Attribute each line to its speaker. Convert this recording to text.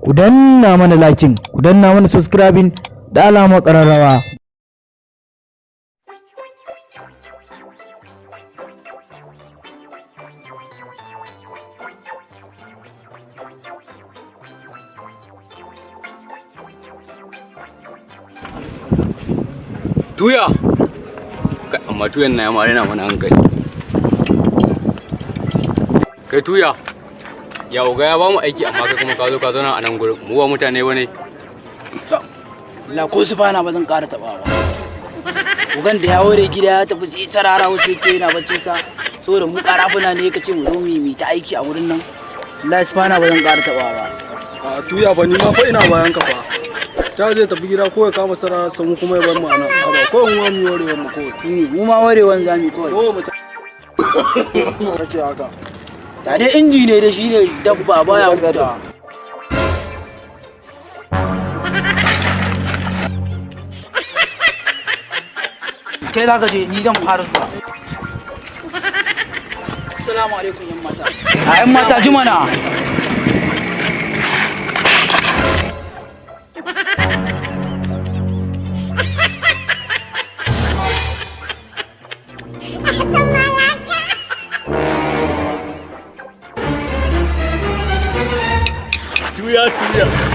Speaker 1: Ku danna mana liking, ku danna mana subscribing da alamar ƙararrawa.
Speaker 2: Tuya. Kai, amma tuyan na ya ma raina mana hankali. Kai tuya, ya oga ya bamu aiki, amma kai kuma ka zo ka zauna a nan gurin. Mu ba mutane bane?
Speaker 3: La ko su fana ba zan ƙara taɓa ba. Ugan da ya ware gida ya tafi, sai sarara wasu yake yana baccin sa. Saboda mu ƙarafuna ne, ka ce mu zo mu yi ta aiki a wurin nan. Allah, su fana ba zan ƙara taɓa ba.
Speaker 4: A tuya fa, ni ma fa ina bayan ka fa. Ta zai tafi gida ko ya kama sara samu kuma ya bar mu anan. Haba, ko mu ma mu warewan mu kawai.
Speaker 3: Mu ma warewan zamu kawai.
Speaker 4: Ko mu kace haka.
Speaker 3: Da dai inji ne da shi ne dabba baya hutawa. Kai za ka je, ni zan fara zuwa. Assalamu alaikum, yan mata. A yan mata, ji mana.
Speaker 2: Tuya, tuya.